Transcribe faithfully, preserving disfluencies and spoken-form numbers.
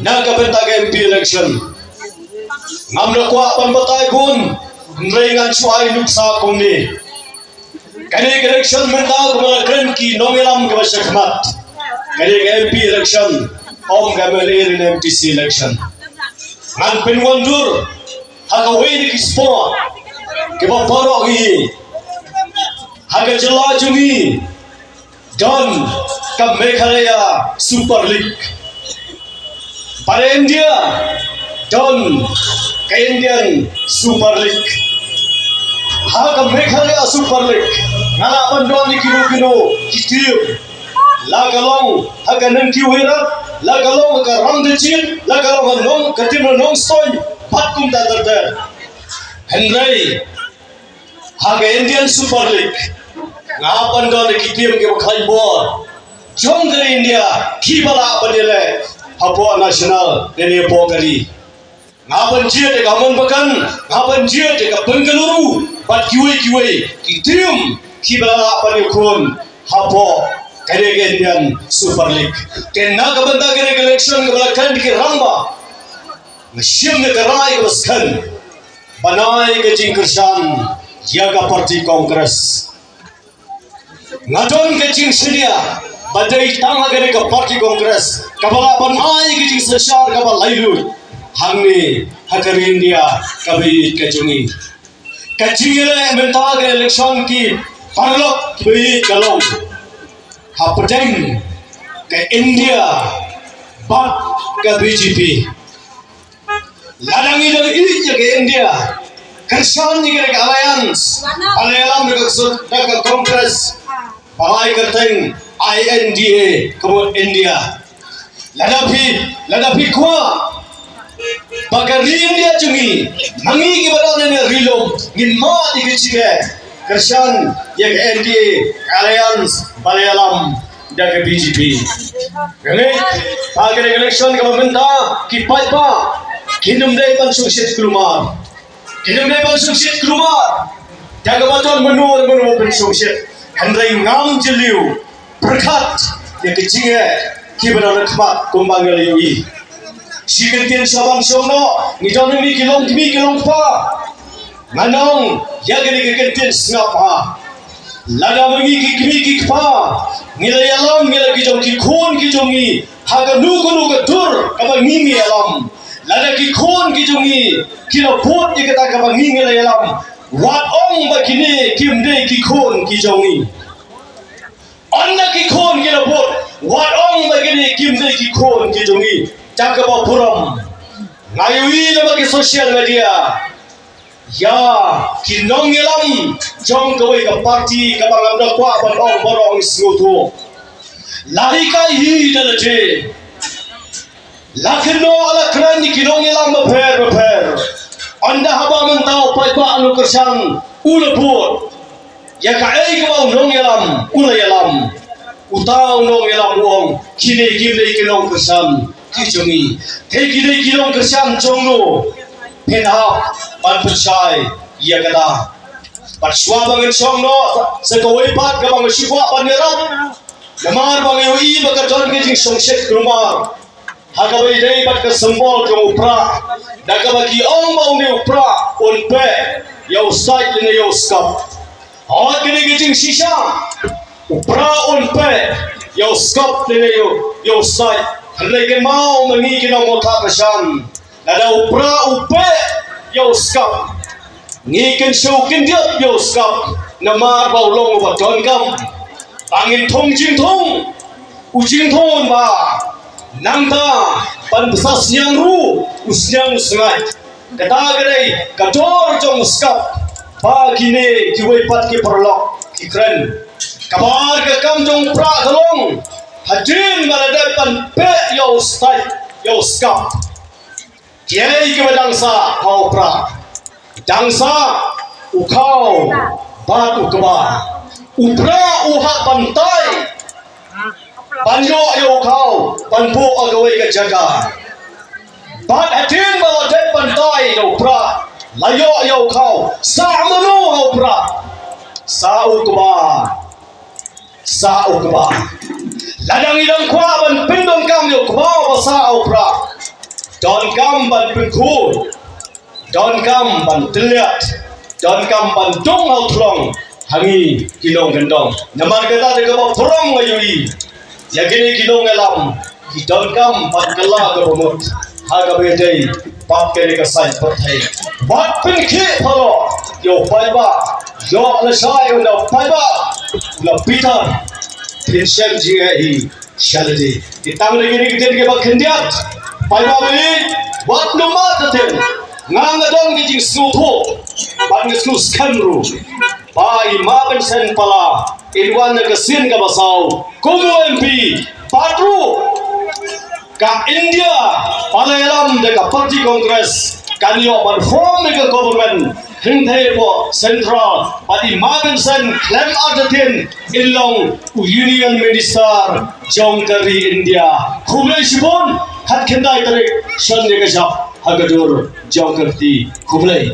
Na ka bynta ka M P election, ngam da kwah ban batai bun, hynrei ngan shu ai nuksa kumne. Kane ka election mynta ka ba la kren ki nongïalam ka ba shakhmat. Kane ka M P election, ym ka M L A ne M T C election. Ngan pynwandur ha kawei na ki sport ki ba baroh ngi, ha ka jylla jong ngi don ka Meghalaya Super League. Para India don ka Indian Super League. Ha ka Meghalaya Super League nga lah ban don ïa kino kino ki team, la ka long ha ka Nangkiew Herat, la ka long ha ka Rangbah Jaintia, la ka long ha nong ka team na Nongstoiñ, bad kumta ter ter. Hynrei ha ka Indian Super League nga hap ban don ki team ki ba khlaiñ bor jong ka India ki ba lah ban ïaleh hapoh national ne hapoh ka ri. Nga hap ban jied ïa ka Mohun Bagan, nga hap ban jied ïa ka Bengaluru bad kiwei kiwei ki team ki ba lah ban ïakhun hapoh kane ka Indian Super League. Te na ka bynta kane ka election ka ba la kren ki rangbah, nga shim ïa ka rai ka ba skhem ban ai ka jingkyrshan ïa ka party Congress. Nga don ka jingshaniah ba dei tang ha kane ka party Congress ka ba lah ban ai ka jingsynshar ka ba laitluid hangne ha ka ri India ka ba ïeit ka jong ngi. Ka jingïaleh mynta ka election ki paralok ki ba ïeit ka long hapdeng ka India bad ka B J P. Lada ngi dang ïeit ïa ka India, kyrshan ïa ka alliance, ba la ïalam da ka, da ka Congress, ba la ai kyrteng I N D A, ka mut India. Lada phi, lada phi kwah ba ka ri India jong ngi, ma ngi ki ba don ha ri lum, ngin mad ïa ka jingeh, kyrshan ïa ka N D A, ka alliance ba la ïalam da ka B J P. Nga ngeit ba ka election ka ba mynta ki paidbah kin ym dei ban shongshit kulmar. Kin ym dei ban shongshit kulmar da ka ba don mano mano ban shongshit. Hynrei ngam jylliew pyrkhat ïa ka jingeh ki ba don ha khmat kumba nga la ïohi. Shi kyntien sha ban shong noh, ngi don ngi ki long kmie ki long kpa. Nga ong ïa kane ka kyntien sngap ha. Lada ma ngi ki kmie ki kpa ngi la ïalam ïa la ki jong ki khun ki jong ngi ha kano kano ka dur ka ba ngi ngi ïalam. Lada ki khun ki jong ngi ki la bud ïa kata ka ba ngi ngi la ïalam, wat ong ba kine kim dei ki khun ki jong ngi. Ynda ki khun ki la bud, wat ong ba kine kim dei ki khun ki jong ngi. Te ka ba burom, nga ïohi na ba ki social media ïa ki nongïalam jong kawei ka party ka ba ngam da kwah ban ong baroh ngi sngewthuh. La hikai hi da lade. La kynnoh la kren ïa ki nongïalam bapher bapher. Ynda haba mynta u paidbah u kyrshan u la bud ïa kaei kaba u nongïalam u la ïalam, uta u nongïalam u ong kine kim dei ki nongkyrshan ki jong ngi. Te ki dei ki nongkyrshan jong no? Phin hap ban pynshai ïa kata. Bad shuwa ba ngan shong noh sa kawei pat kaba nga shu kwah ban ïarap, namar ba nga ïohi ba ka don ka jingshongshit kulmar ha kaba ïadei bad ka symbol jong u prah, da kaba ki ong ba une u prah un peh ïa u sait lane ïa u skop. Hooid, kane ka jingshisha, u prah un peh ïa u skop lane ïa u, ïa u sait. Hynrei kynmaw ma ngi ki nongmutlah kyrshan, lada u prah u peh ïa u skop, ngi kynshew kyndiat ïa u skop namar ba u long uba donkam. Ba ngin thung jingthung, u jingthung ba nangta ban bsa sniang ruh u sniang u sngaid. Kata ka dei ka dor jong u skop ba kine kiwei pat ki paralok ki kren. Kaba ar ka kam jong u prah ka long, hadien ba la dep ban peh ïa u sait ïa u skop, kiei kiba dang sah ha u prah? Dang sah u khaw bad u kba. U prah u hap ban tai ban ïoh ïa u khaw ban buh ha kawei ka jaka. Bad hadien ba la dep ban tai ïa u prah, la ïoh ïa u khaw, sah mano ha u prah? Sah u kba. Sah u kba. Lada ngi dang kwah ban pyndonkam ïa u kba uba sah ha u prah, Donkam ban pynkhuid, donkam ban tylliat, donkam ban dung ha u thlong ha ngi ki nongkyndong. Namar kata da kaba burom nga ïohi ïa kine ki nongïalam ki donkam ban kylla kaba mut ha kaba ïadei bad kane ka saiñ pyrthei. Bad pynkhih baroh ïa u paidbah, ïoh lashai u paidbah, u Peter, phin shem jingeh hi sha lade. Te tang da kine ki ktien kiba khyndiat, paidbah ba ïeit, wat nym artatien. Nga nga don ka jingsngewthuh bad nga sngewskhem ruh ba i Ma Vincent Pala in wan na ka sien kaba saw kum u M P, bad ruh ka India, pala ïalam da ka party Congress, kan ïoh ban form ïa ka government hynrei hapoh central, bad i Ma Vincent khlem artatien in long u Union Minister jong ka ri India. Khublei shibun. Khatkhyndai tarik shon ïa ka jop ha ka dur jong ka kti. Khublei.